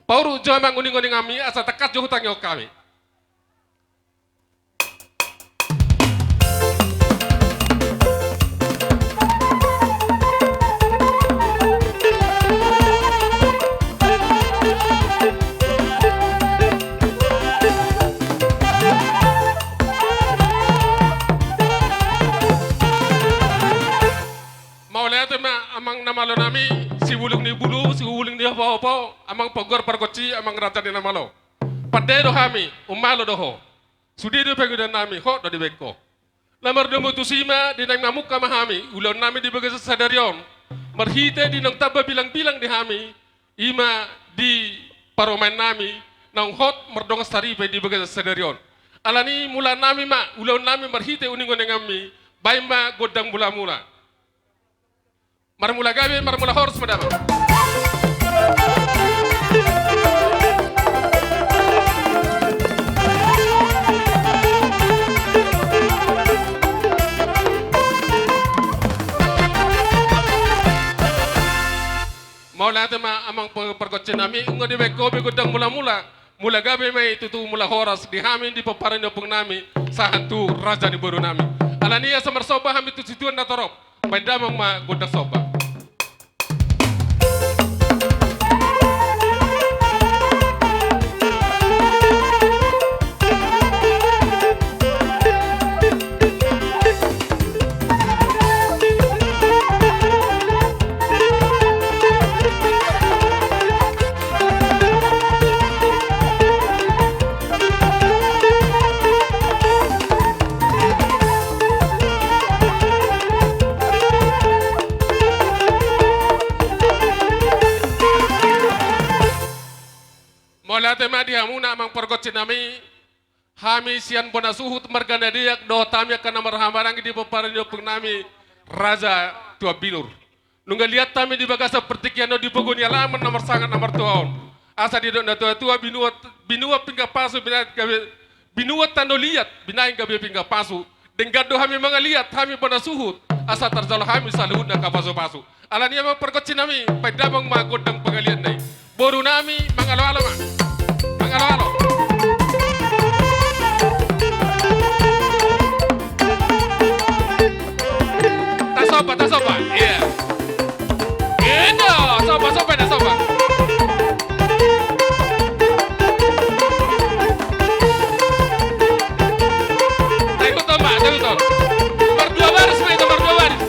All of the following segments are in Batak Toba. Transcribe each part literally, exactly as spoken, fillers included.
Paurut jo amang uninguninganmi asa tangkas jo hutangihon hami. Mauliate ma amang na malo nami, sibulung ni bulu, sibulung ni hopo-hopo, amang panggual pargonsi, amang raja ni na malo. Pande do hami, ummalo do ho. Sude do pangidoan nami, hot do dibaen ho. Na mardomu tusi ma, di naeng mamungka ma hami ulaon nami di bagasan sadari on. Marhite di naung tamba bilang-bilang di hami, i ma di parumaen nami, naung hot mardongan saripe di bagasan sadari on. Alani mula nami ma, ulaon nami marhite uninguninganmi, baen ma gondang mula-mula. Marmula gabe, marmula horas ma damang. Mauliate ma amang pe-, pargonsi nami, nunga dibaen ho be gondang mula-mula. Mula gabe ma i tutu mula horas di hami di pomparan ni ompung nami, sahat tu raja ni boru nami. Alani asa marsomba hami tu situan na torop. Baen damang ma gondang somba. Mauliate ma di hamuna amang pargonsi nami. Hami sian bona suhut marga Nadeak dohot hami angka na marhahamaranggi di pomparan ni ompung nami Raja Tuan Binur. Nunga liat hami di bagasan partingkian on di pogu ni alaman na marsangap na martua on. Asa didok na tua-tua binuat, binuat pinggan pasu binaen gabe, binuat tano liat binaen gabe pinggan pasu. Denggan do hami mangaliat hami bona suhut asa tarjalo hami saluhutna angka pasu-pasu. Alani amang pargonsi nami, baen damang ma gondang pangaliatna i. Boru nami mangalo-alo ma. Mangalo-alo. Tasomba, tasomba. Iya. Ido, somba, somba, dah somba. Taikuton ma, taikuton. Nomor dua baris ma itu, nomor dua baris.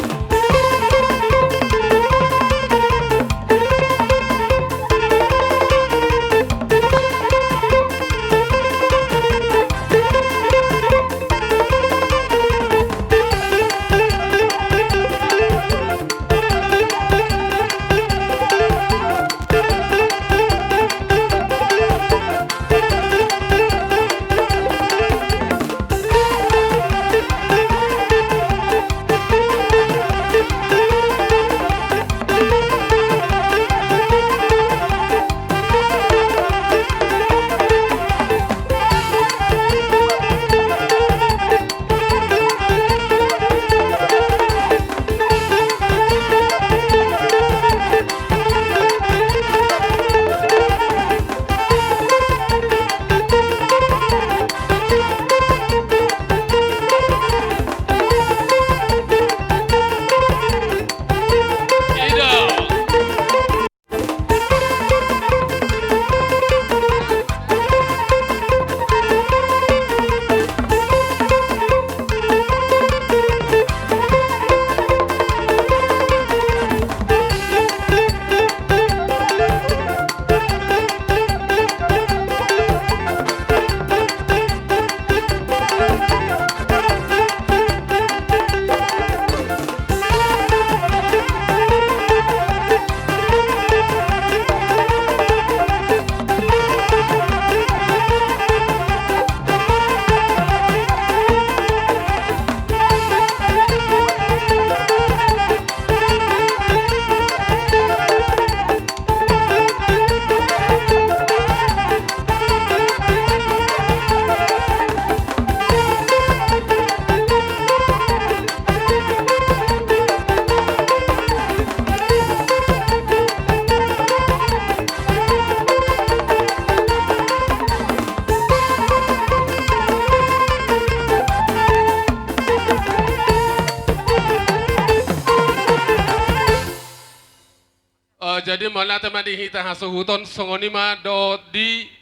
Jadi mauliate ma di hita hasuhuton, songon i ma dohot di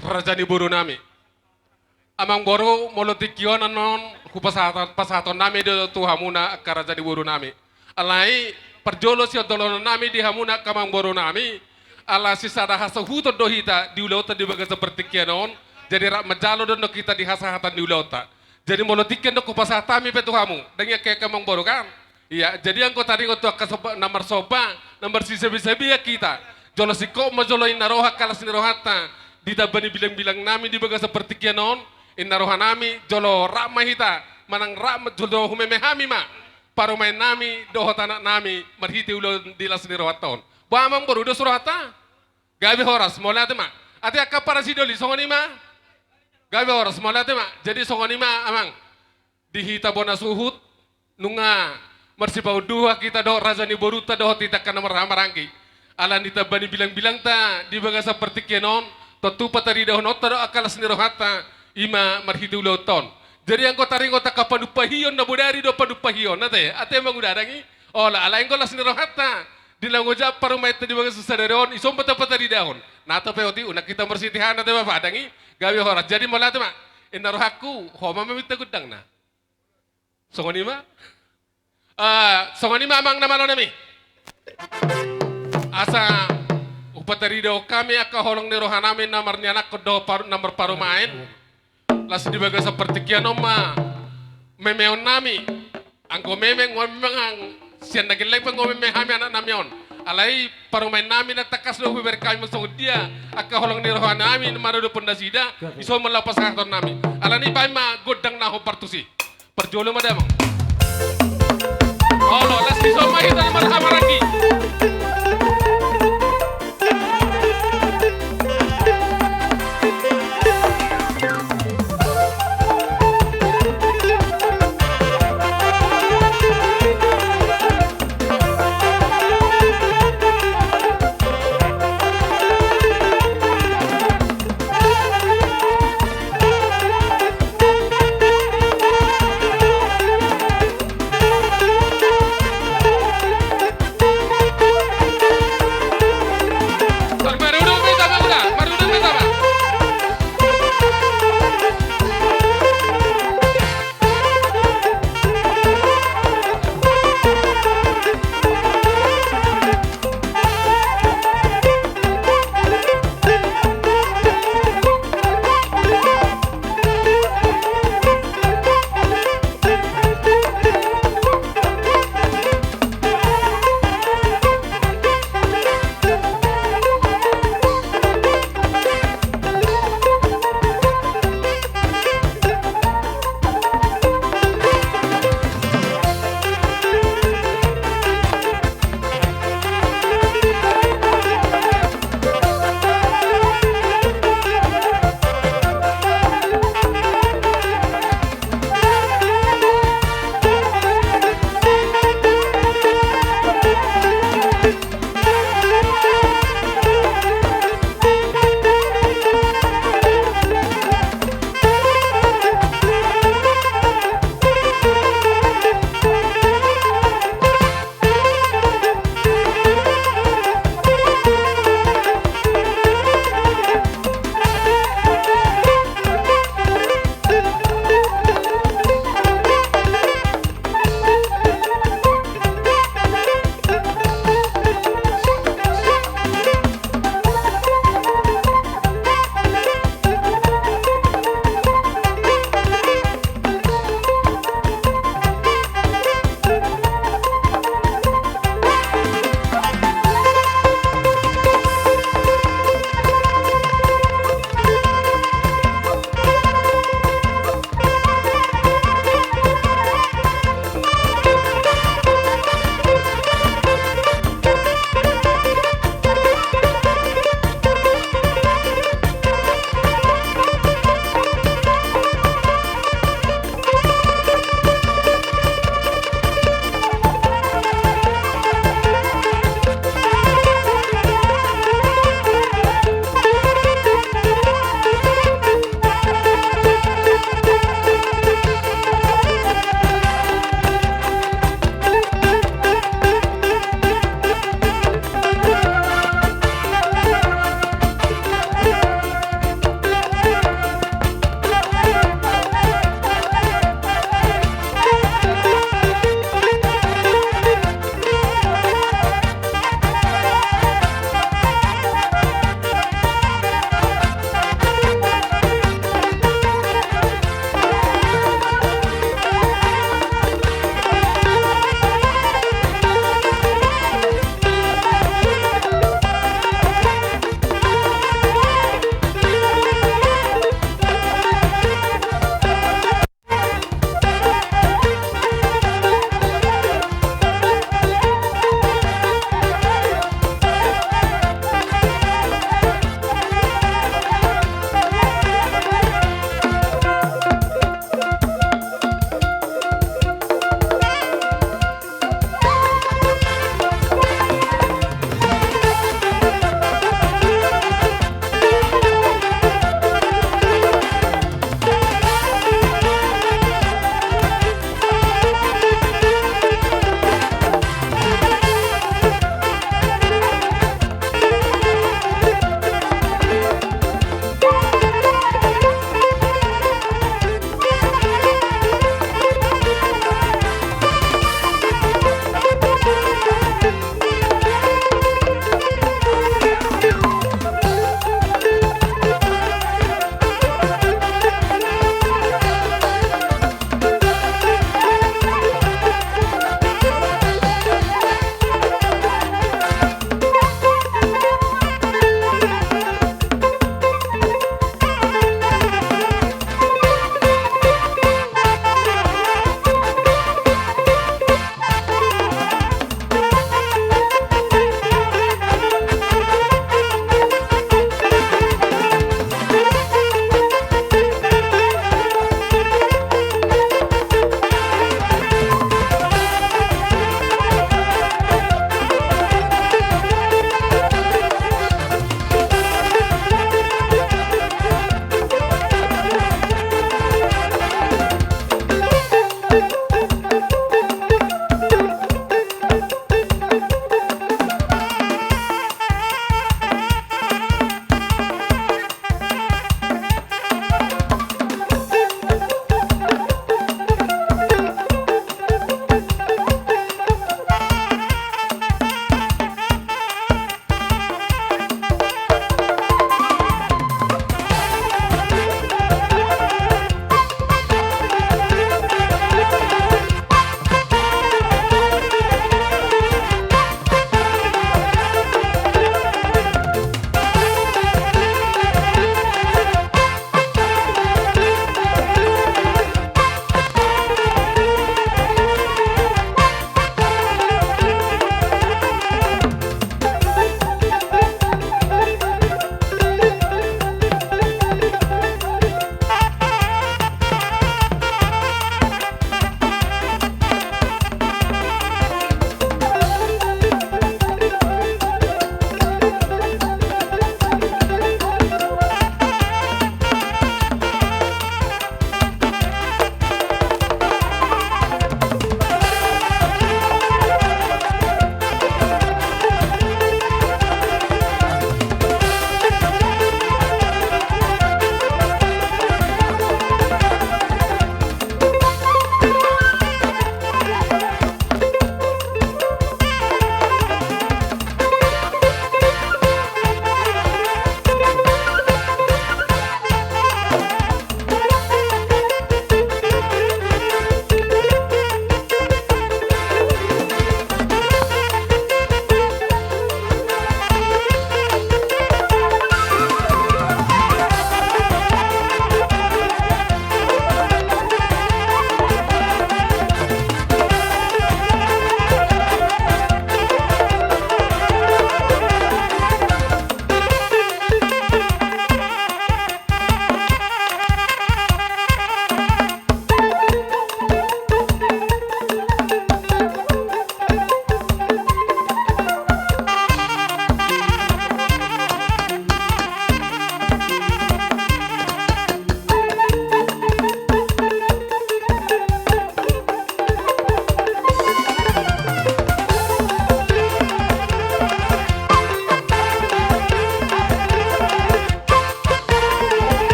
raja ni boru nami. Amang boru, molo tingki on annon hupasahat, pasahaton nami do tu hamuna angka raja ni boru nami. Alai parjolo sian dohonon nami di hamuna angka amang boru nami, ala sisada hasuhuton do hita di ulaonta di bagasan partingkian on, jadi rap manjalo do annon hita di hasahatan ni ulaonta. Jadi molo tingki on do hupasahat hami pe tu hamu, dang i angka amang boru kan? Ia, jadi anggo taringot tu angka somba, na marsomba, na marsisabisabian hita. Jolo singkop ma jolo inna roha angka las ni rohanta, ditamba ni bilangbilang nami di bagasan partingkian on, inna roha nami, jolo rap ma hita, manang rap ma jolo humeme hami ma parumaen nami dohot anak nami marhite ulaon di las ni rohanta on. Boha amang boru, dos rohanta? Gabe horas, mauliate ma. Ate angka parasi doli, songon i ma. Gabe horas, mauliate ma. Jadi songon i ma amang. Di hita bona suhut, nunga marsipaunduhan hita dohot raja ni borunta dohot hita angka na marhahamaranggi. Ala ni tamba ni bilangbilangta di bagasan partingkian on, tontu pataridahononta do angka las ni rohanta, i ma marhite ulaonta on. Jadi anggo taringot angka panumpahion, na bodari do panumpahion, ate, ate mangudadang i. Olo, alai anggo las ni rohanta, di na ojak parumaenta di bagasan sadari on, ison ma tapataridahon. Na tape oti, unang hita marsitihana ate bapa, dang i, gabe horas. Jadi mauliate ma, inna rohangku, ho ma maminta gondangna. Songon i ma. Ah, songon i ma amang na malo nami. Asa hupataridahon hami angka holong ni roha nami na marnianakhon dohot paru-, na marparumaen. Las di bagasan partingkian on ma memeon nami. Anggo meme, anggo memang sian na gelleng pe anggo meme hami anak nami on. Alai parumaen nami na tangkas do hubereng hami ma songon dia angka holong ni roha nami na maradophon nasida, ison ma laho pasahaton nami. Alani i baen ma gondang na hombar tusi. Parjolo ma damang. Olo, las ni somba hita na marhahamaranggi.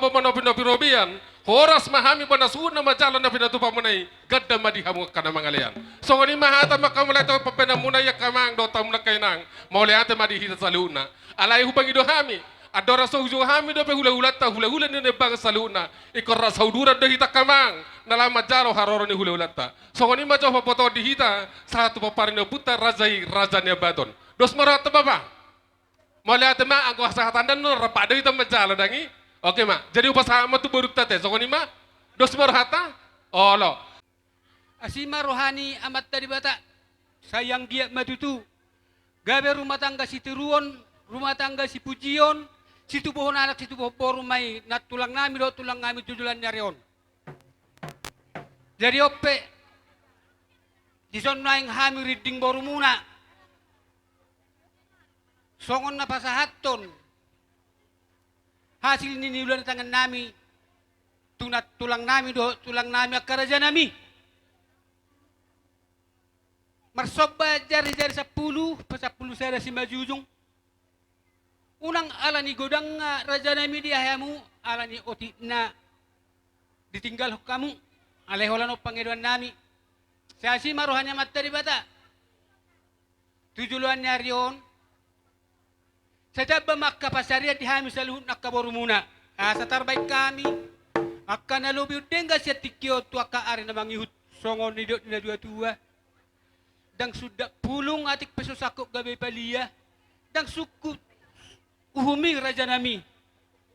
Manopi-nopi robean, horas ma hami bona suhut na manjalo na pinatupa muna i, ganda ma di hamu angka na mangalean. Songon i ma hata mangkamauliate pambahenanmuna i angka amang dohot hamu angka inang, mauliate ma di hita saluhutna. Alai hupangido hami, andorang so hujou hami dope hula-hulanta, hula-hula ni Nembangan saluhutna, ingkon rasa uduran do hita angka amang, na laho manjalo haroro ni hula-hulanta. Songon i ma jo pabotohon di hita, sahat tu pomparan ni ompunta raja i, raja Nababan. Dos ma rohanta bapa. Mauliate ma, anggo sahatanta on rap do hita manjalo dang i. Oke ma. Jadi hupasahat ma tu borunta ate, songon i ma. Dos ma rohanta. Olo. Asi ma roha ni Amanta Debata. Sai anggiat ma tutu. Gabe rumah tangga sitiruon, rumah tangga sipujion, situbuhon anak, situbuhon boru ma i, nang tulang nami dohot tulang nami tu joloan ni ari on. Jadi on pe, dison naeng hami rinding borumuna. Songon na pasahathon hasil ni niula ni tangan nami, tu nang tulang nami dohot tulang nami angka raja nami. Marsomba jari-jari sampulu, pasampulu sada simanjujung. Unang ala ni godangna raja nami di hamu, ala ni otik na ditinggalhon hamu, alai holan on pangidoan nami. Sai asi ma roha ni Amanta Debata. Tu joloan ni ari on. Sai tamba ma angka pansarian di hami saluhutna angka borumuna. Asa tarbaen hami angka na lobi undenggan sian tingki on tu angka ari na mangihut. Songon nidok ni na tua-tua. Ndang sundat pulung atik pe so sangkot gabe palia. Ndang sungkun uhum i raja nami.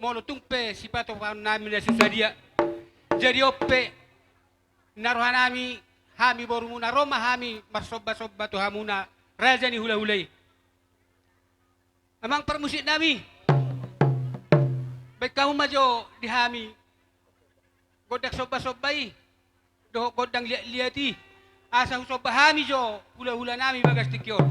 Molo tung pe sipatupaon nami na so sadia. Jadi on pe na roha nami, hami borumuna ro ma hami marsomba-somba tu hamuna raja ni hula-hula i. Amang parmusik nami. Baen hamu ma jo di hami gondang somba-somba i dohot gondang liat-liat i. Asa husomba hami jo hula-hula nami bagas tingki on.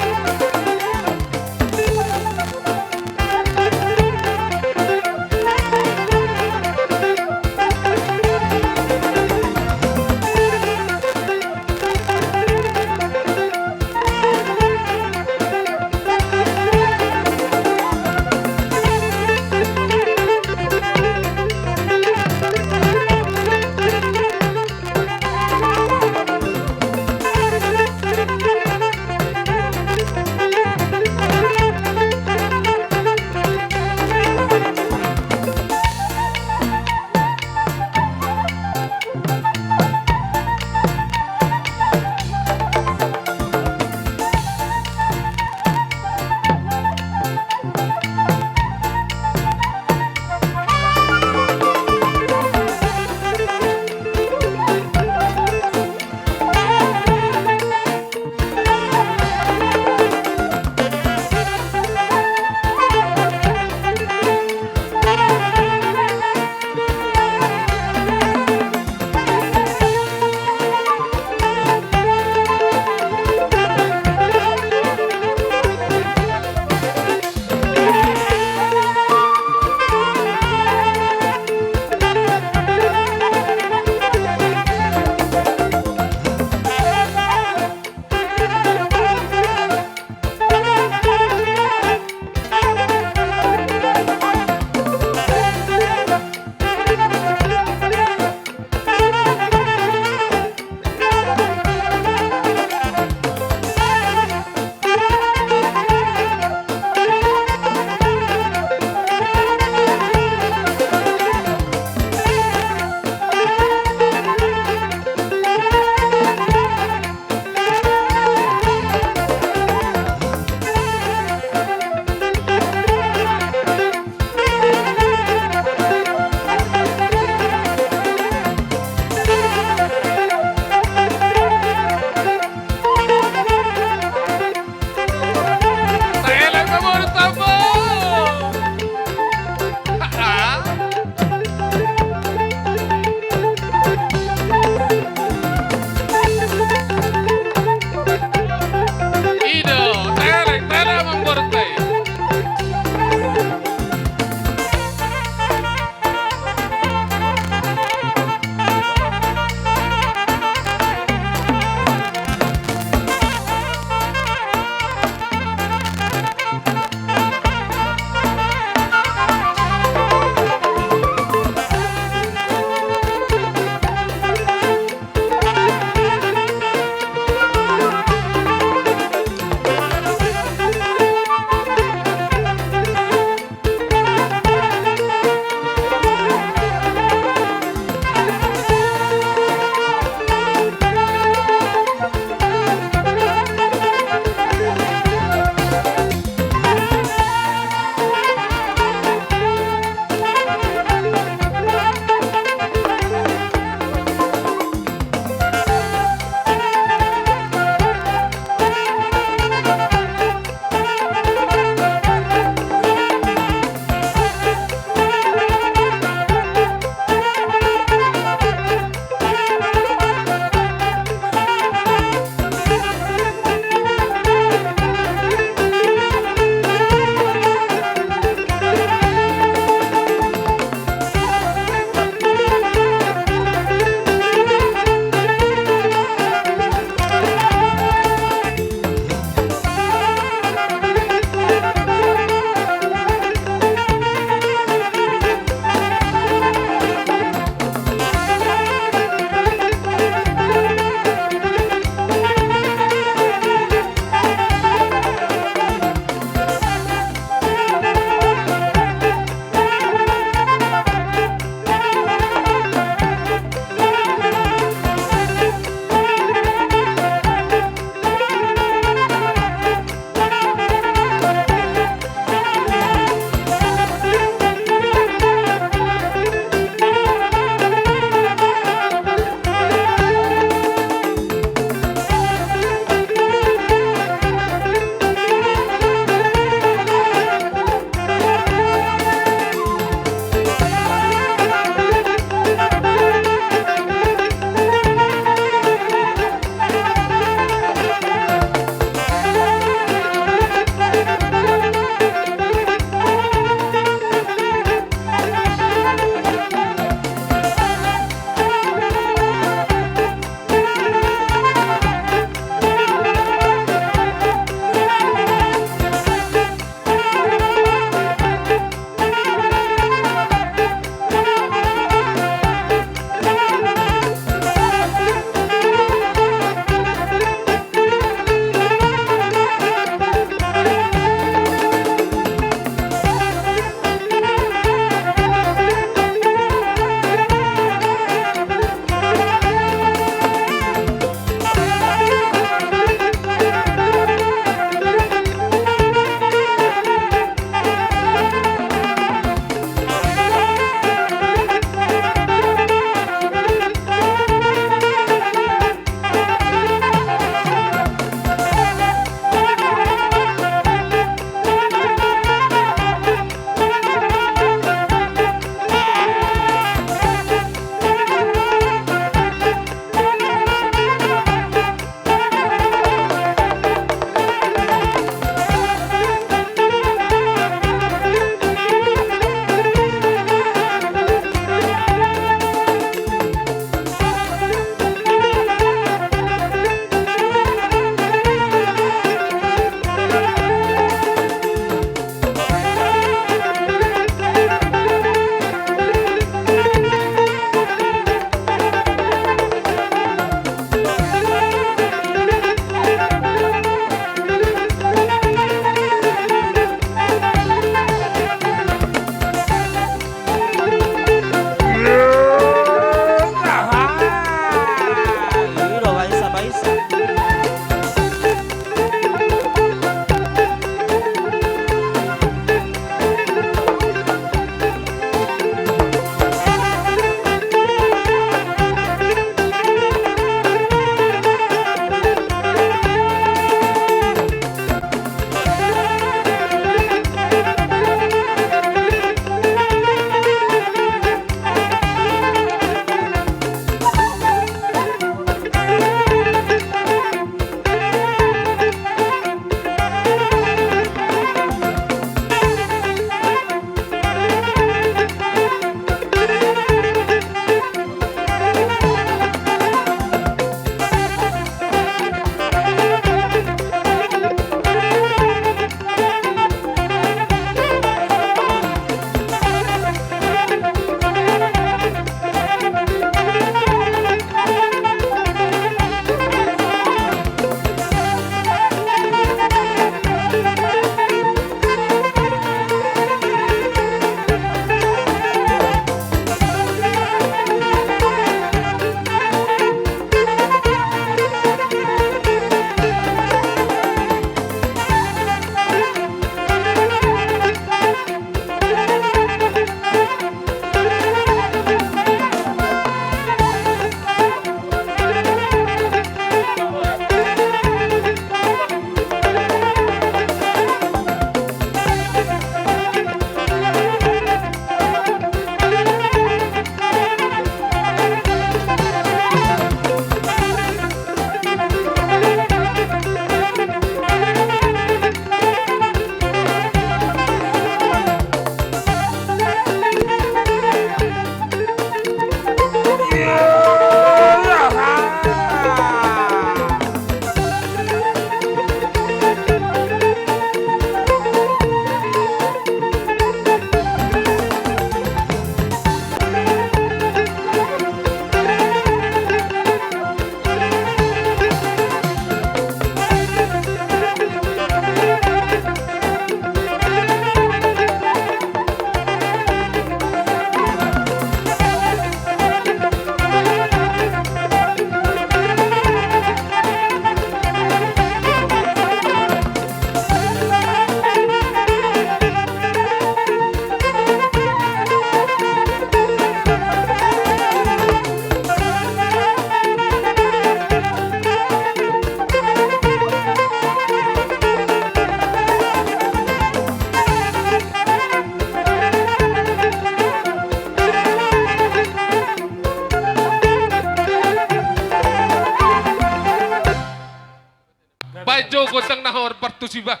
Siba.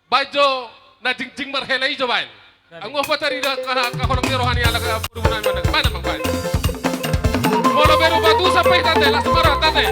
Baen jo na jingjing marhela i jo baen. Anggo patarida ka, ka holong ni roha ni ala ka, purbu nami mandang. Baen amang baen. Molo beru batu sampai tante, las marah tante.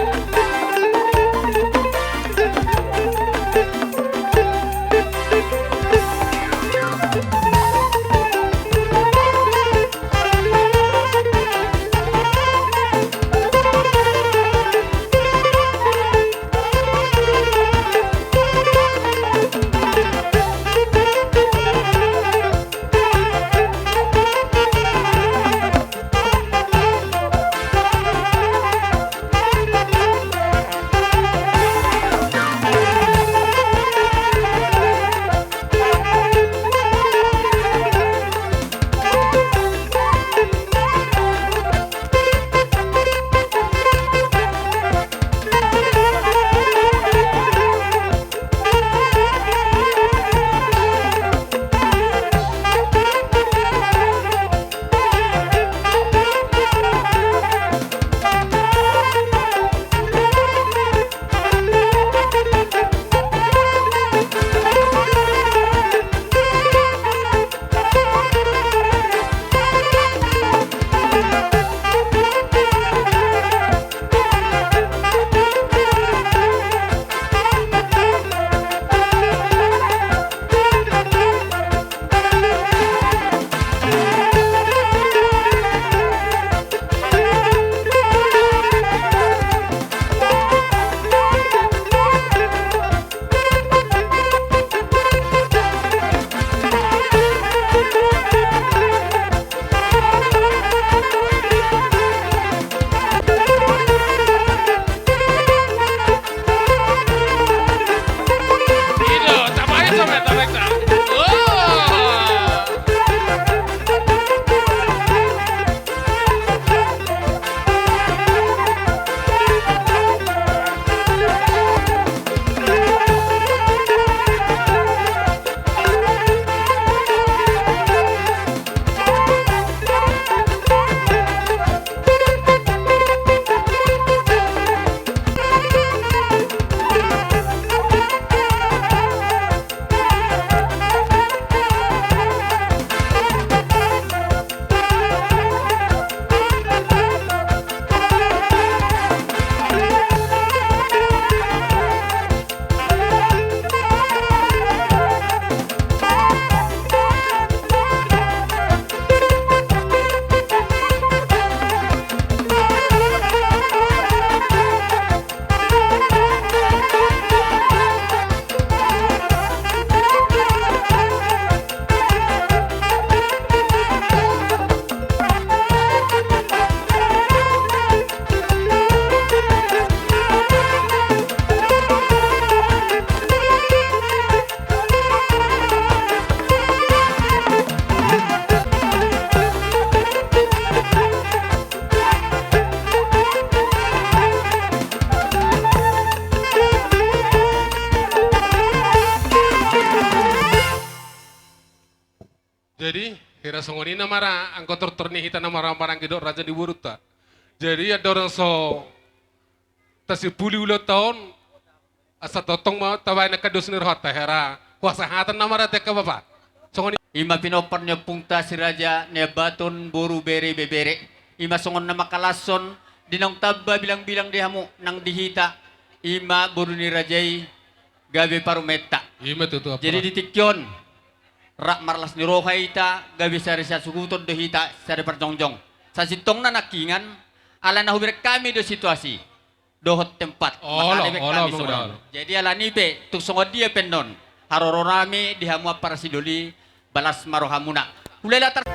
Jadi, hira songon i na ma ra anggo tortor ni hita na marhaha maranggi dohot raja ni borunta. Jadi, andorang so tasimpuli ulaonta on, asa tongtong ma tabaen angka dos ni rohanta, hera huasahatan nama ra tu angka bapa. Songon i. Ima pinompar ni ompungta si Raja Nababan, boru, bere, ibebere. Ima songon na mangkalashon, di naung tamba bilangbilang di hamu nang di hita, ima boru ni raja i gabe parumaenta. Ima tutu, ampara. Jadi di tingki on, rap marlas ni roha hita, gabe sada sasuhuton do hita, sada parjongjong. Sasintongna nangkiningan, alana hubereng hami do situasi dohot tempat. Olo, makana dibaen olo, hami songon on. Jadi alani i pe, tung songon dia pe annon, haroro nami di hamu ampara sidoli, balas ma rohamuna. Hulala tar-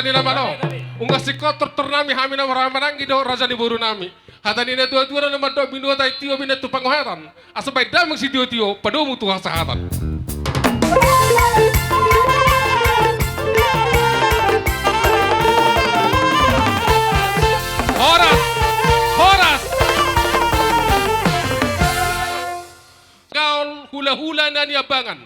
Ni na malo. Unang singkop tortor nami hami na marhahamaranggi dohot raja ni boru nami. Hata ni na tuatua na mandok: Binoto tahe tio, binoto pangohatan. Asa bahen damang sitiotio, padomu tu hasahatan. Horas! Horas! Gaol hulahula na niambangan.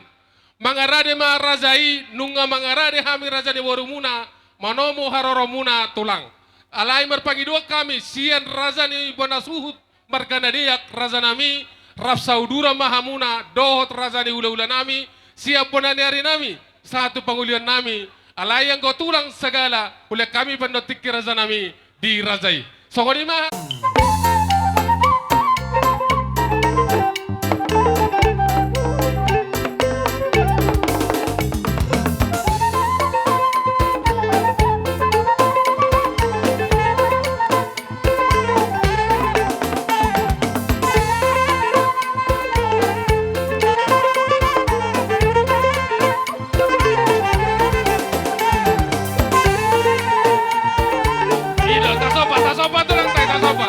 Mangarade ma raja i, nunga mangarade hami raja ni borumuna, manomu haroromuna tulang. Alai marpangidoan hami sian raja ni bona suhut marga na deak, raja nami, rap sauduran ma hamuna dohot raja ni hulahula nami, sian bona ni ari nami sahat tu pangolian nami. Alai anggo tulang sagala, hulehon hami pandohan tingki raja nami di raja i. Songon i ma. Ida, tasomba, tasomba tulang, tasomba.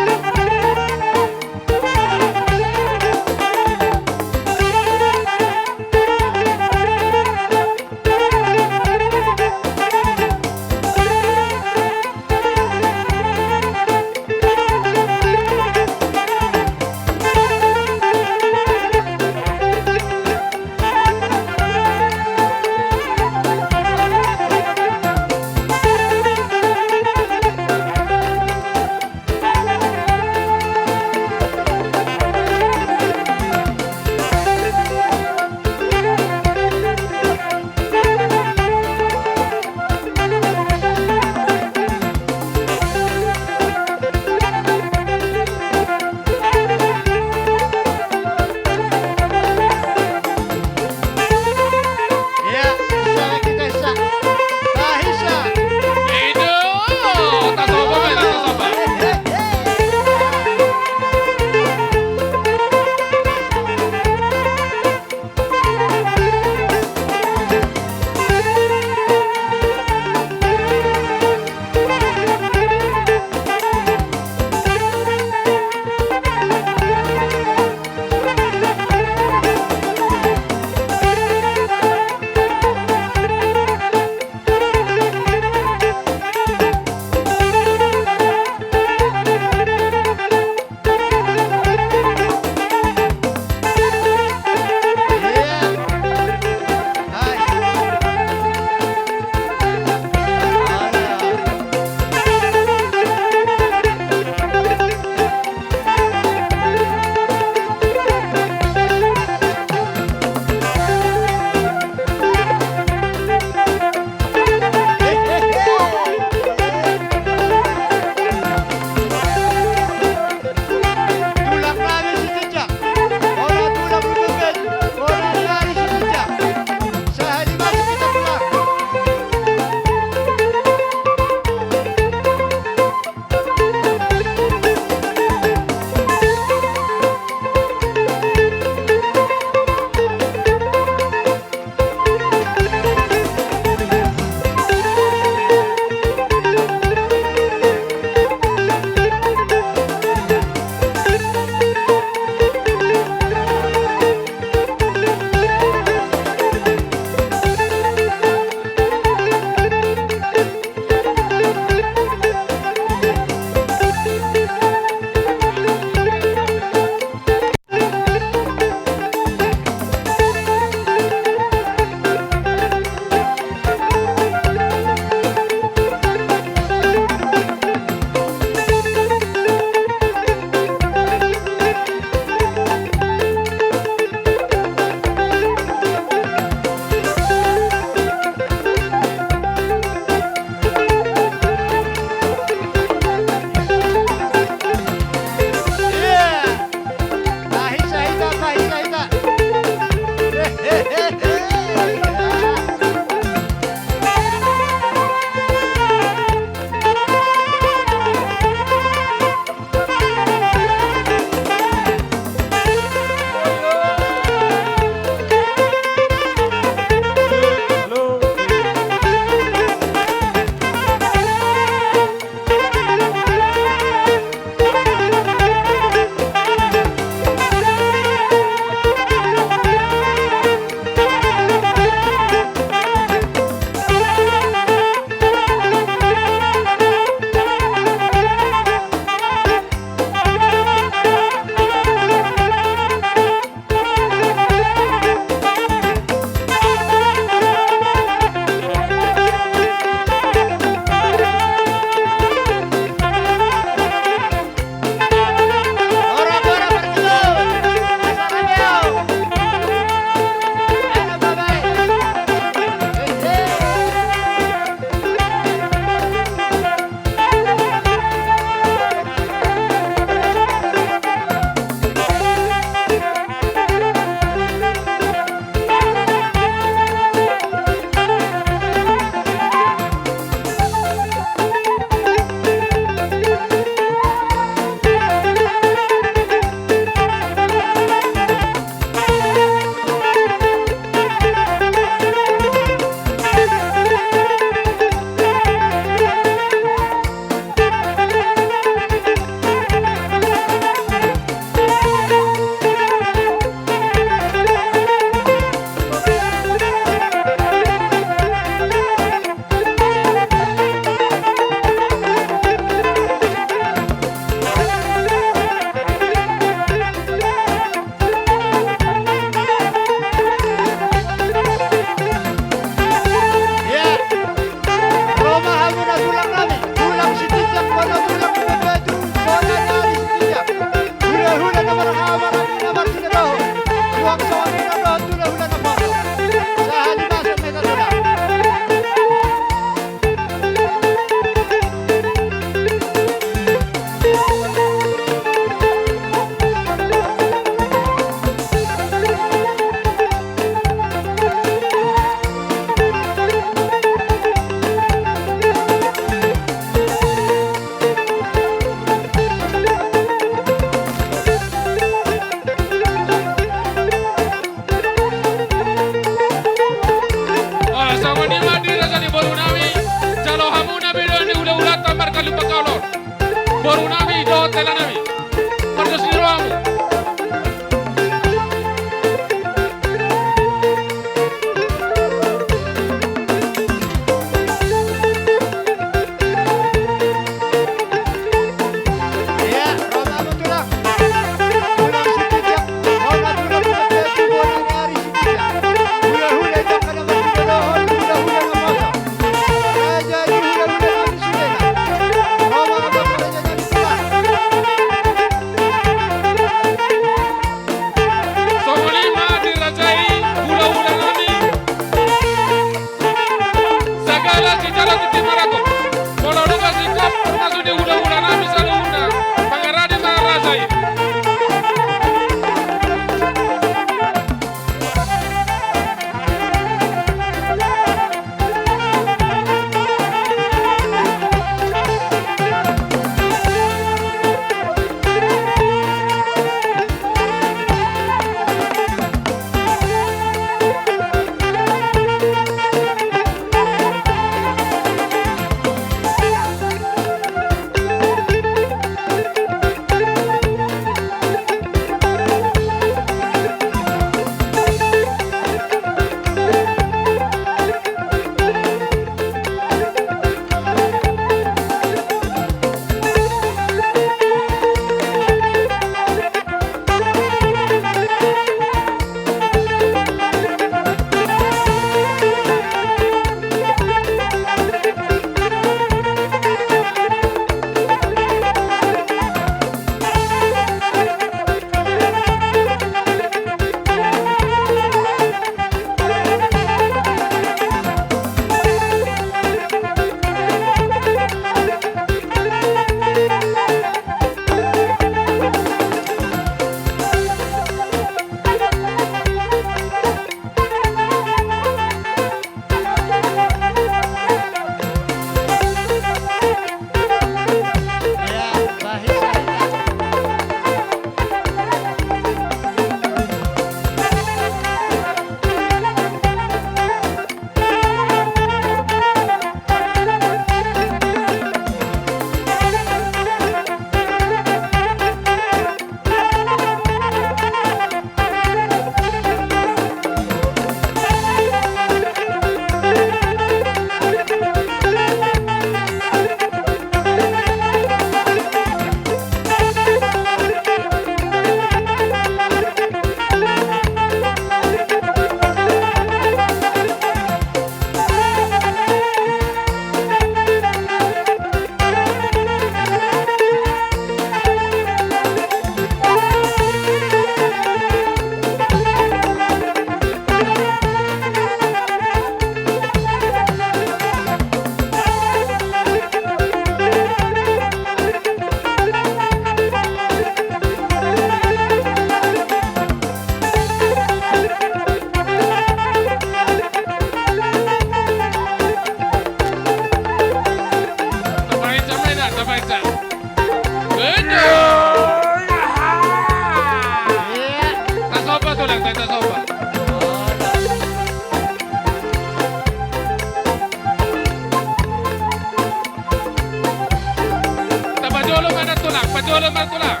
Tulang, tulang.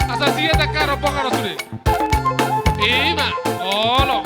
Asa sia tangkas rombongan ro sude. Ima, olo.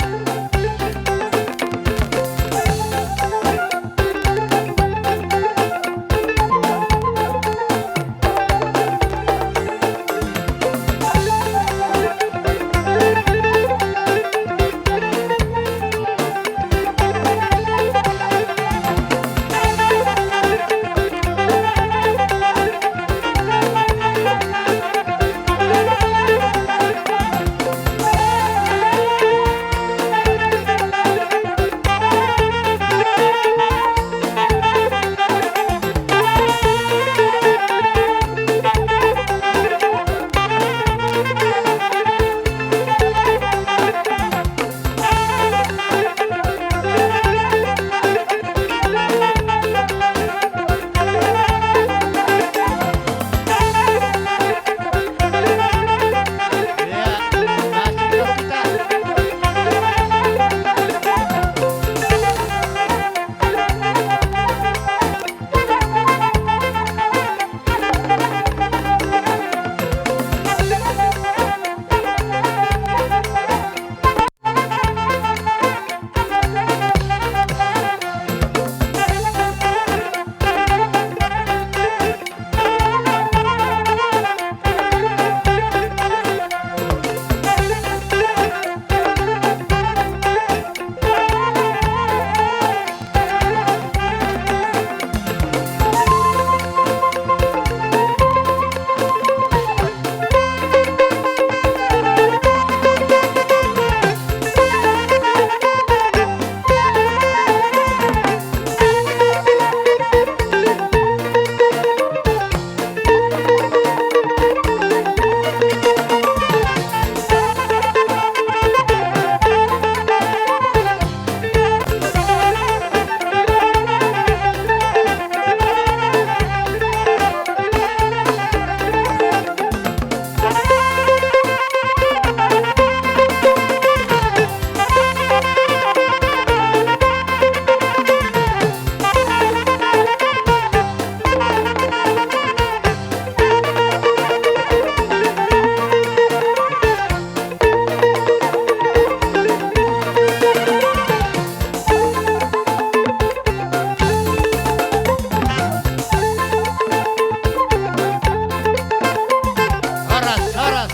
Horas, horas.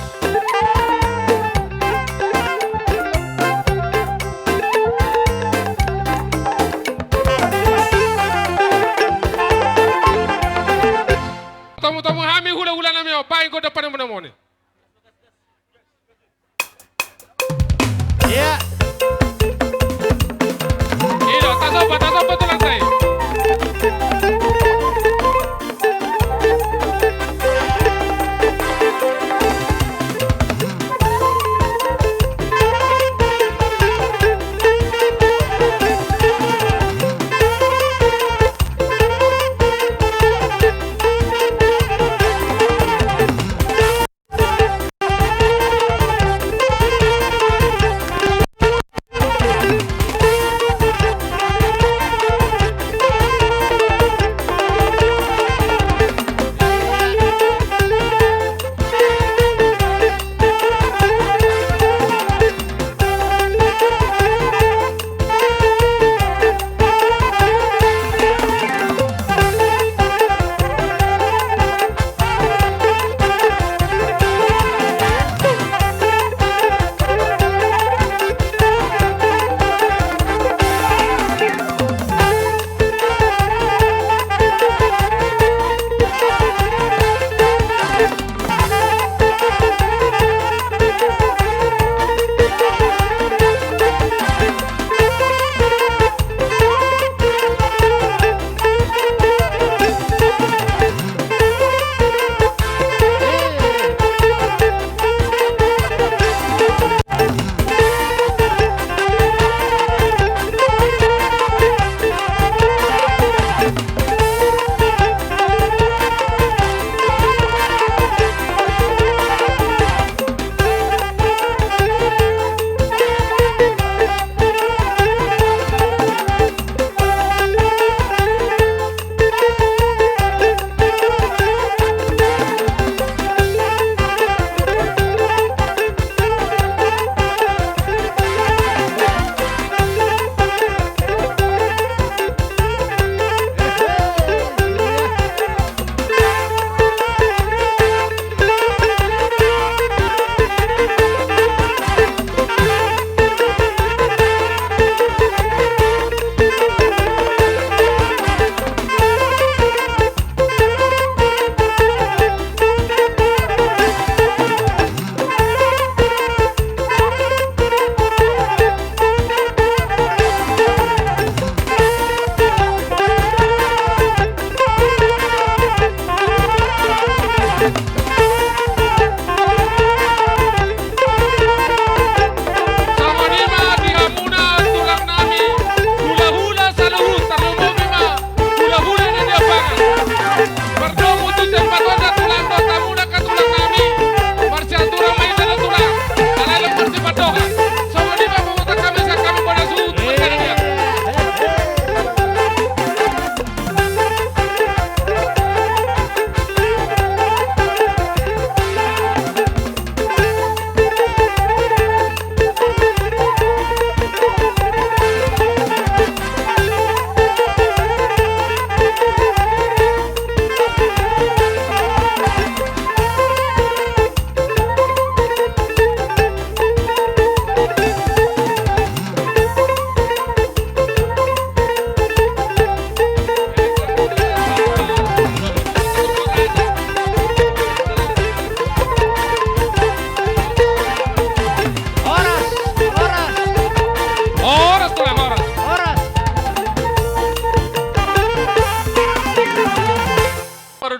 Tomu-tomu hami hula-hulanami on, baen godang panemo-nemon i. Ia. I do, tasomba, tasomba tulang sai.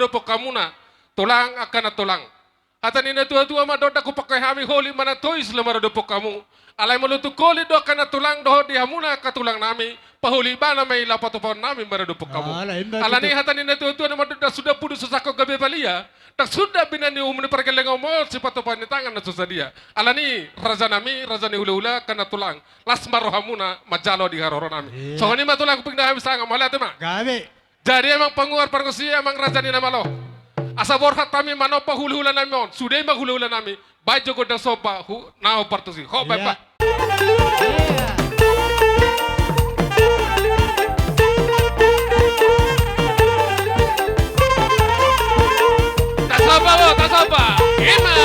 dohot hamuna tulang, angka na tulang. Hata ni na tua-tua ma dohot, ndang hupangke hami holit ma na tois laho maradophon hamu. Alai molo tung holit do angka na tulang dohot di hamuna angka tulang nami, paholit ibana ma i laho patupahon nami maradophon hamu. Ala, inda. Alani tutu. Hata ni na tua-tua na mandok, ndang suda pudun so sangkot gabe balia, ndang suda binan ni uhum ni pargellengon on sipatupa ni tangan na so sadia. Alani raja nami, raja ni hula-hula, angka na tulang, las ma rohamuna manjalo di haroro nami. Iya. Songon i ma tulang, pinggan hami sanga, mauliate ma. Gabe. Jadi amang panguar pargonsi, amang raja ni na malo, asa borhat hami manompa hula-hula nami on, sude ma hula-hula nami, baen jo gondang somba hu-, na hombar tusi. Ho, baen, iya, Pak. Iya. Tasomba, bo, tasomba. Ima.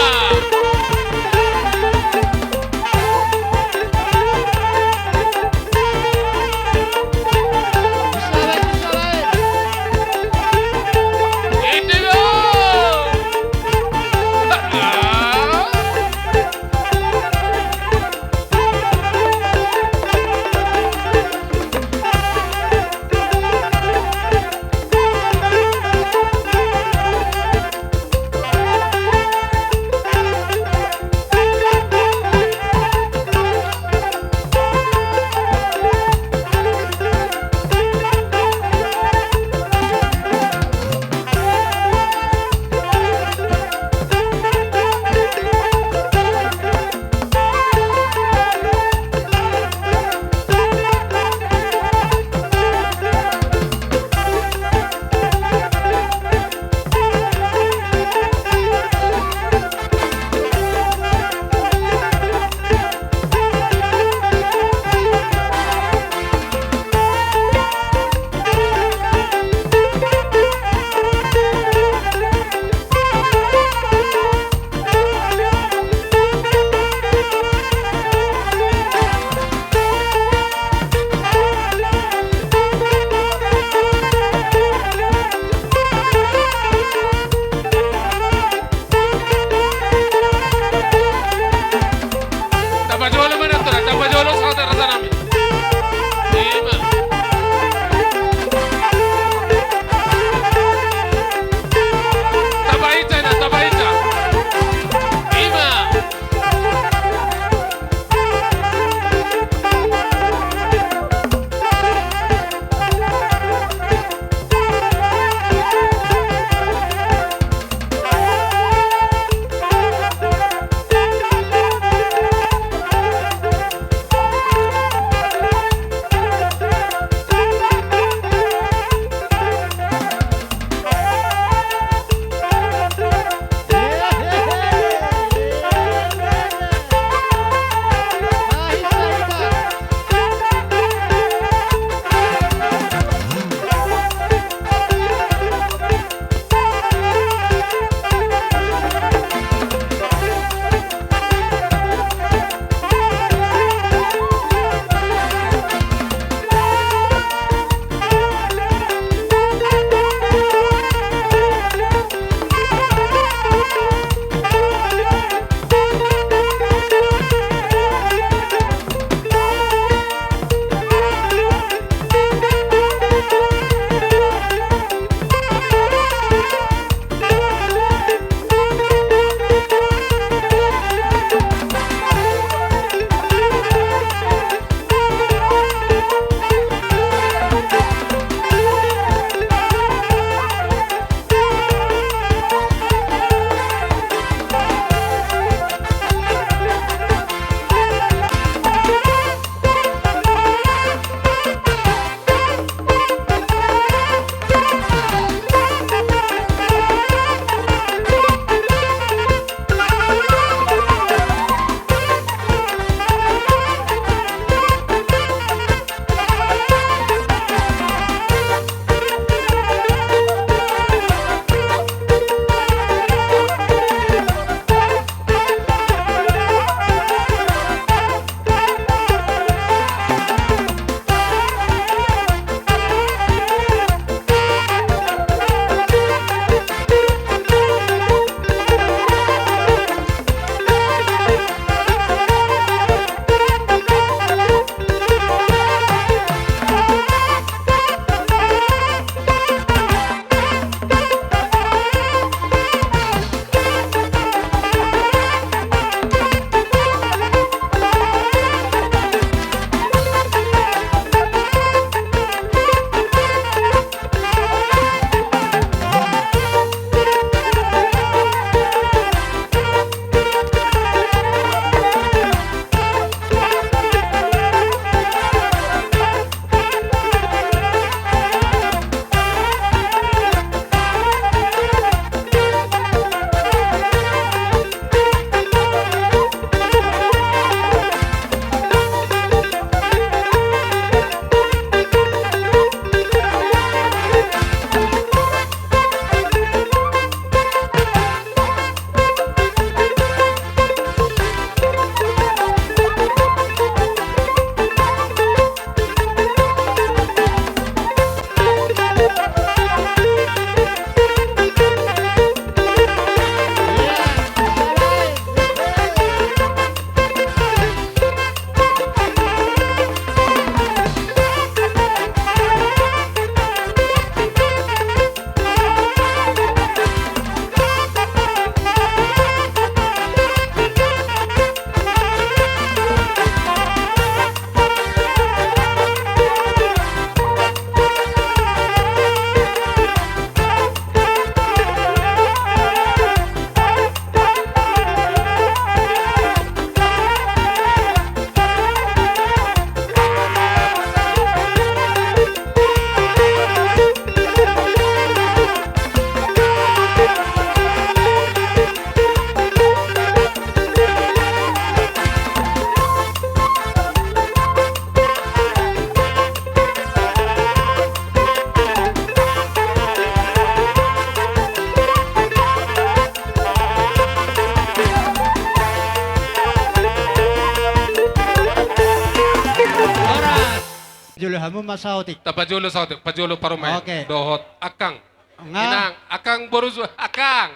Saotik. Tapajolo saotik, pajolo parumaen. Oke. Dohot angkang. Nga. Inang, angkang boru su-, angkang.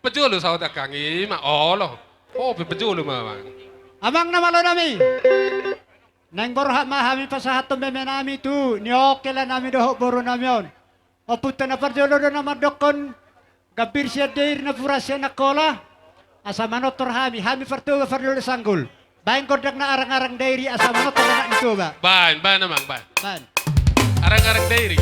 Pajolo saotik angkang, ima olo. Oh, pe pajolo ma, Amang. Amang na malo nami. Naeng borhat ma hami pasahathon meme nami tu nioke la nami dohot boru nami on. Ompunta na parjolo do na mandokkon, gambir sian Dairi na pura sian Angkola, asa manortor hami, hami Partoba parjolo sanggul. Baen gondang na arang-arang Dairi asa manortor anak ni Toba. Baen, baen, Amang, baen. Baen. Arang-arang Dairi.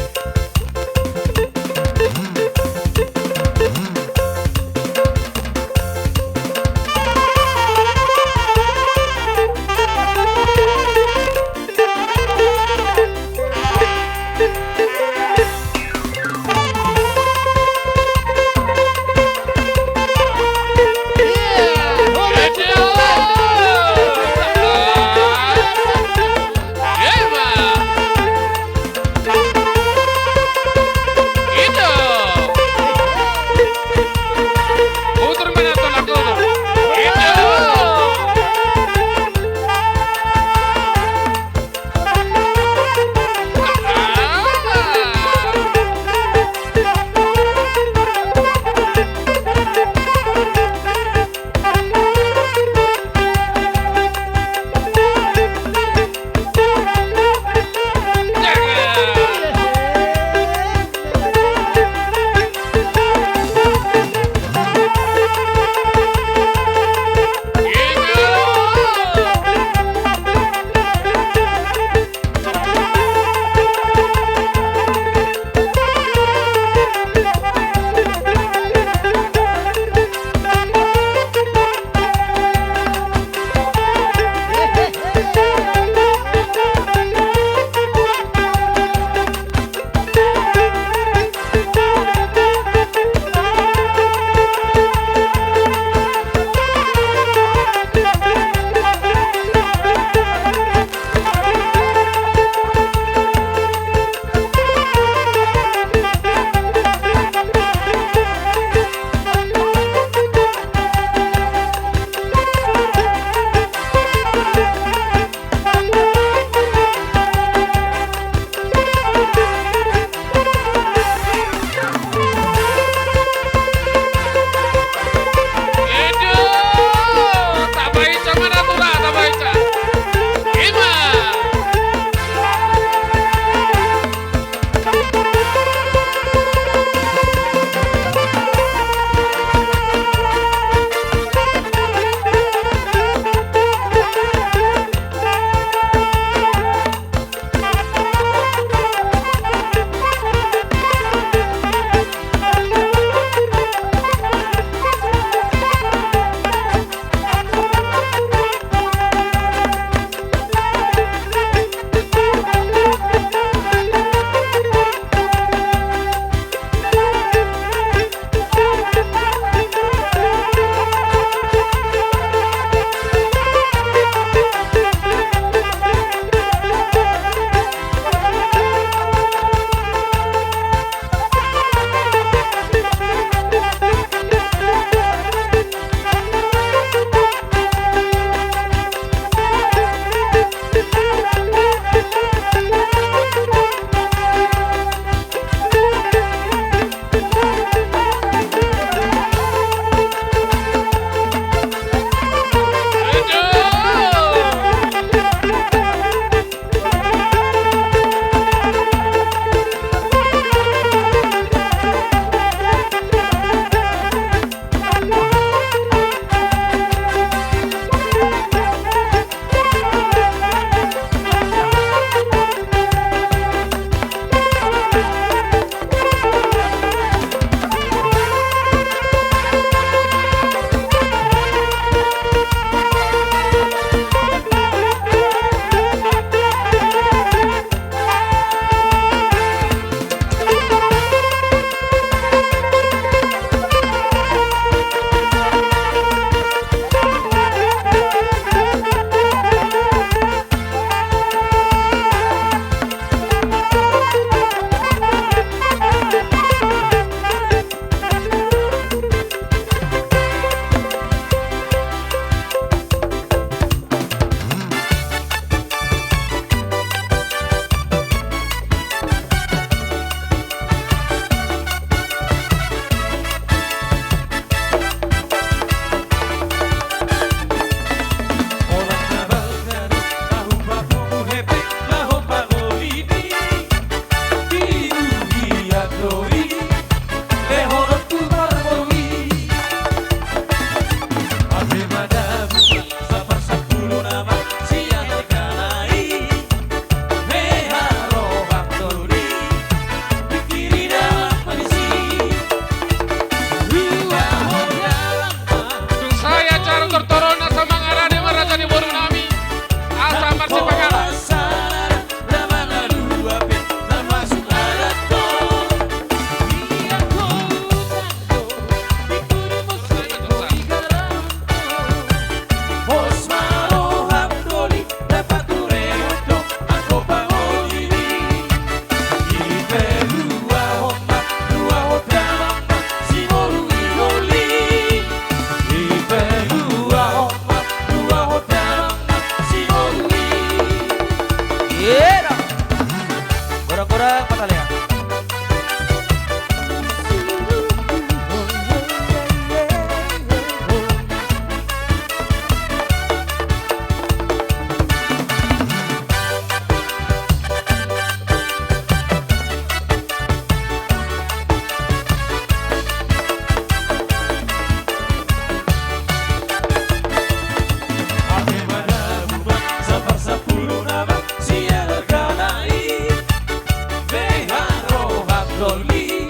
Doli,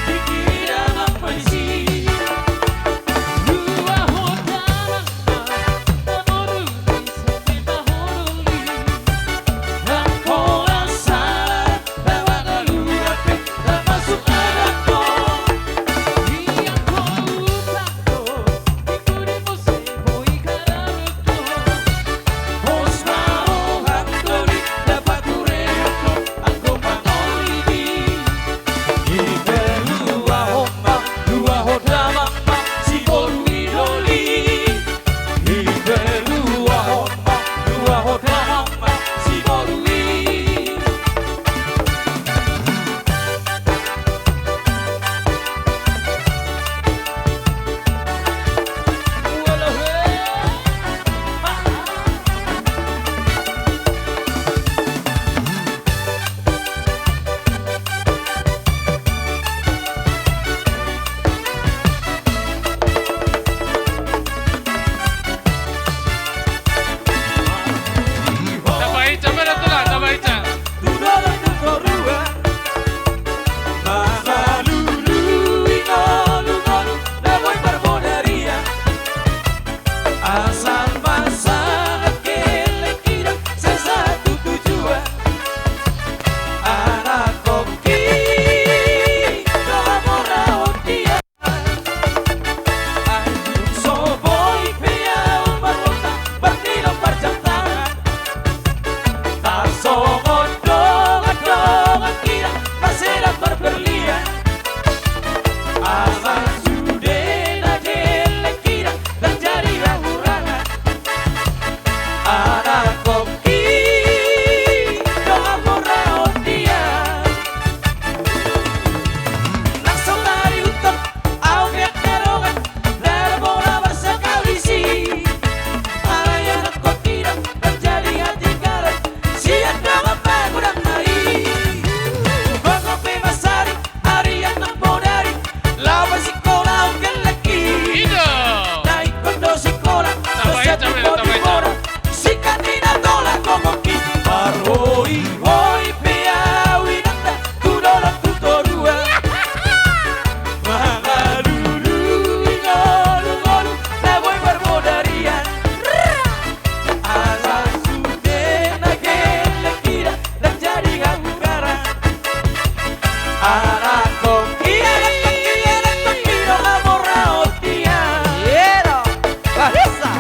dikira na polisi. Dua hota na, na boru ni sete bahoroli. Nang pola sala, na mangalura pe, na masuk anak ko. Ia ko utak ko. Tabaen, coba dah tulang, tabaen. Tulang tu korua. Mangalului ngolu-ngolu na boi marbodari. Asal ma sahat gelleng hidang sai satu tujuan. Anak kongki do hamoraon dia. Ai dung so boi pe ahu marhota marnilon parjamtangan. Tarsongon dongan-dongan hidang marselang marberlian. Asa sude na gelleng hidang terjadi hahurangan. Anak kongki do hamoraon dia. Nang so tadi untong ahu pe angka dongan, dara bona marsakalisi. Alai anak kongki do terjadi hatinggalan sian dongan pagodangna i. Dongan pe masari arian nang bodari, laho sikola on gelleng i. Ida. Na ingkon do sikola, tabaen, masa tabaen, di tabaen, bodi tabaen. Bona, singkat ni na tolak gogongi. Marhoi-hoi pe ahu inanta, tu dolok tu toruan. Mangalului ngolu-ngolu na boi marbodarian. Asa sude na gelleng hidang terjadi hahurangan. Anak kongki, anak kongki, anak kongki do hamoraon dia. Ero, bangsa.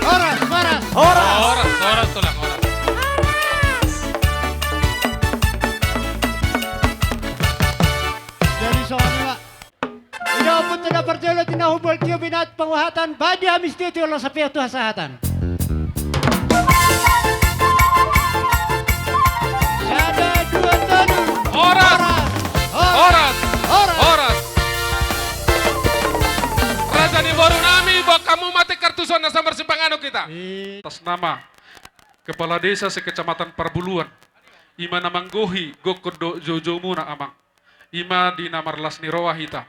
Horas, horas. Horas, horas, Tulang, horas. Jadi songon i ma. Ida pun tidak percaya, tina hubal tio binat penguhatan, badia mistio tio lo sapia tu hasahatan. Sada, dua, tolu. Horas. Horas. Horas. Horas. Raja ni boru nami, bahen hamu ma tingki kartuson na samarsipanganon hita. Atas nama Kepala Desa se-Kecamatan Parbuluan, i ma na manggohi gokhon dohot joujou muna, Amang. I ma di na marlas ni roha hita,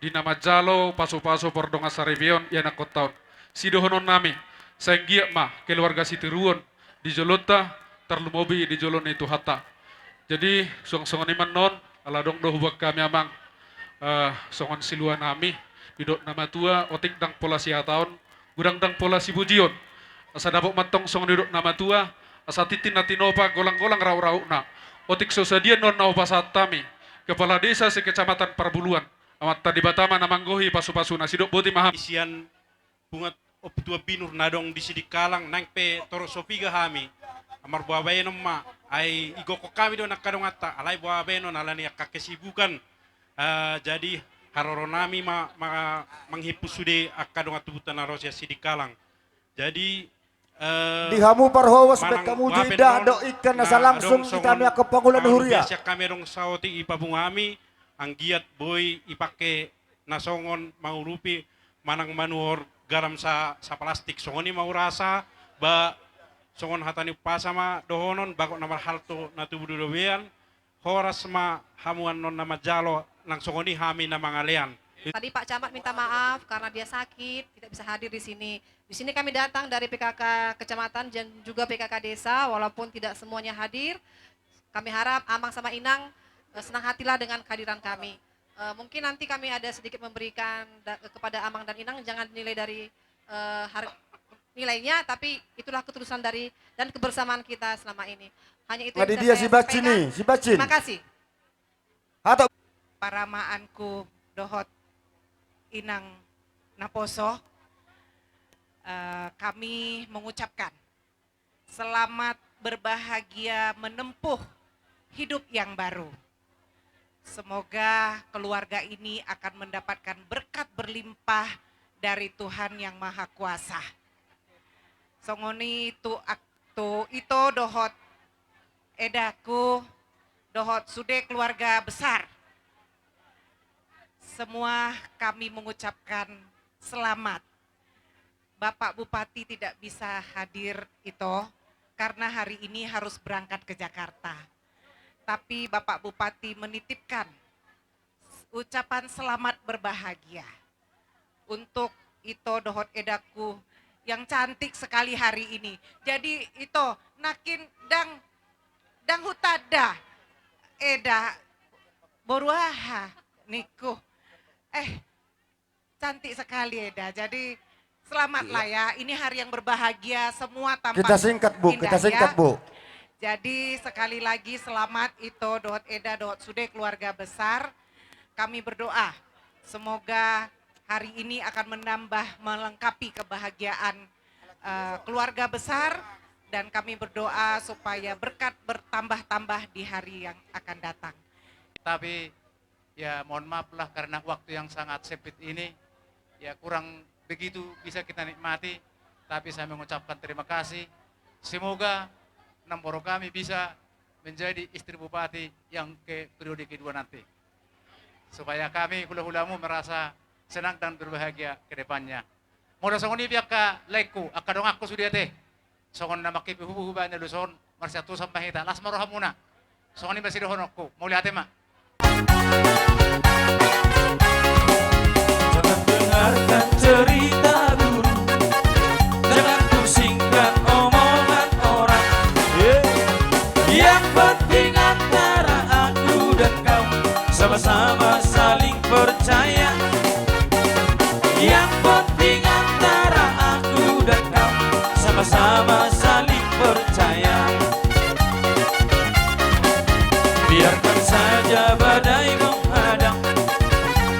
di na manjalo pasupasu pardongan saripeon ianakhonta on. Sidohonon nami, sai anggiat ma keluarga sitiruon di jolonta, tarlumobi di jolo ni Tuhanta. Jadi, suang songon i ma annon, ala adong do huboan hami, Amang, eh, songon silua nami, didok na matua, otik ndang pola sihataon, godang ndang pola sipujion. Asa dapot ma antong songon nidok na matua, asa tintin na tinopa, golang-golang rahut-rahutna. Otik so sadia annon na hupasahat hami, Kepala Desa se-Kecamatan Parbuluan, Amanta Debata ma na manggohi pasupasuna. Sidok boti ma hami. Sian punguan Ompu Tuan Binur na adong di Sidikalang, naeng pe torop so piga hami, marboa baenon ma, ai igokhon hami do angka donganta, alai boa baenon ala ni angka kesibukan. Eh, jadi haroro nami ma, ma, manghimpus sude angka dongan tubuta na ro sian Sidikalang. Jadi, eh, di hamu parhobas, bahen hamu jo indahan dohot ingkon na asa langsung hita hami angka pangula ni huria. Sian hami adong saotik i, papungu hami, anggiat boi ipake na songon mangurupi manang manuhor garam sa, saplastik. Songon i ma hurasa, ba, songon hata ni umpasa ma dohonon, bagot na marhalto na tubu do dobean. Horas ma hamu annon na manjalo, nang songon i hami na mangalean. Tadi Pak Camat minta maaf karena dia sakit, tidak bisa hadir di sini. Di sini kami datang dari P K K kecamatan dan juga P K K desa, walaupun tidak semuanya hadir. Kami harap Amang sama Inang, eh, senang hatilah dengan kehadiran kami. Eh, mungkin nanti kami ada sedikit memberikan da-, kepada Amang dan Inang, jangan dinilai dari, eh, har-, nilainya, tapi itulah ketulusan dari dan kebersamaan kita selama ini. Hanya itu yang bisa saya sampaikan. Terima kasih. Hato. Paramaanku dohot inang naposo, eh, kami mengucapkan selamat berbahagia menempuh hidup yang baru. Semoga keluarga ini akan mendapatkan berkat berlimpah dari Tuhan Yang Maha Kuasa. Songon i tu ak-, tu ito dohot edaku, dohot sude keluarga besar. Semua kami mengucapkan selamat. Bapak Bupati tidak bisa hadir, Ito, karena hari ini harus berangkat ke Jakarta. Tapi Bapak Bupati menitipkan ucapan selamat berbahagia untuk Ito dohot edaku yang cantik sekali hari ini. Jadi, Ito, nangkin ndang, ndang hutanda, Eda, boru aha ningku. Eh, cantik sekali, Eda. Jadi, selamatlah ya. Ini hari yang berbahagia, semua tampak indah, ya. Kita singkat, Bu. Kita singkat, Bu. Jadi, sekali lagi selamat Ito dohot Eda dohot sude keluarga besar. Kami berdoa semoga hari ini akan menambah, melengkapi kebahagiaan, eh, keluarga besar, dan kami berdoa supaya berkat bertambah-tambah di hari yang akan datang. Tapi ya, mohon maaf lah karena waktu yang sangat sempit ini, ya, kurang begitu bisa kita nikmati, tapi saya mengucapkan terima kasih. Semoga Namboru kami bisa menjadi istri bupati yang ke periode kedua nanti, supaya kami hula-hulamu merasa senang dan berbahagia ke depannya. Molo songon i pe angka laengku, angka donganku sude ate. Songon na manghipi hubu-hubu bahen na luson, marsiantusan ma hita, las ma rohamuna. Songon i ma sidohononku, mauliate ma. Jangan dengarkan cerita burung, jangan pusingkan omongan orang. Yang penting antara aku dan kau sama-sama saling percaya. Yang penting antara aku dan kau sama-sama saling percaya. Biarkan saja badai menghadang,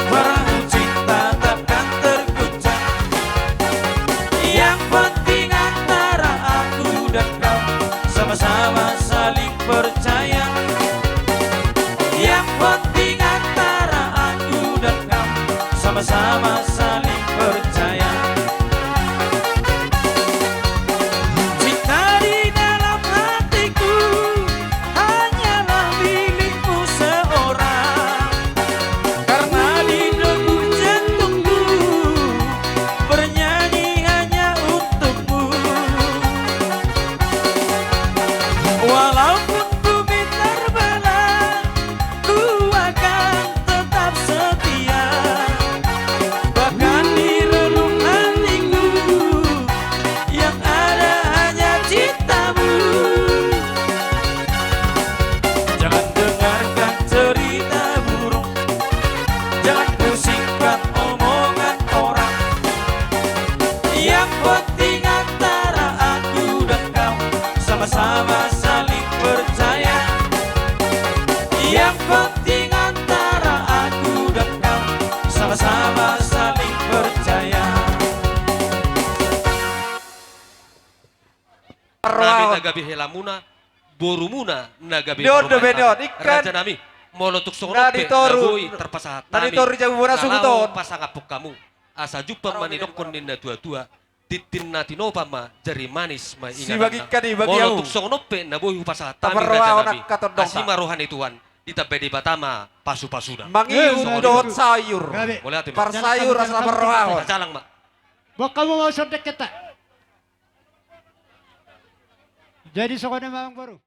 perahu cinta takkan terguncang. Yang penting antara aku dan kau sama-sama saling percaya. Yang penting antara aku dan kau sama-sama saling percaya. Cinta di dalam hatiku hanyalah milikmu seorang. Karena di debu jantungku bernyanyi hanya untukmu. Walaupun bumi terbelah, ku akan tetap setia. Bahkan di relung hatiku yang ada hanya cintamu. Jangan dengarkan cerita burung, jangan pusingkan omongan orang. Yang penting antara aku dan kau sama-sama saling percaya. Yang penting antara aku dan kau sama-sama saling percaya. Nami na gabe helamuna, borumuna na gabe parumaen nami. Raja nami, molo tung songon on pe na boi tarpasahat hami na laho pasangaphon hamu. Asa jumpang ma nidokhon ni na tua-tua, tintin na tinopa ma, jari manis ma inganan. Molo tung songon on pe na boi hupasahat hami, raja nami, asi ma roha ni Tuhan, ditambai Debata ma pasu-pasuna. Mangihut dohot sayur. Mauliate ma. Parsayur asa marrohaon. Sajalang ma. Bokka ma songon i, heta. Jadi songon i ma, amangboru.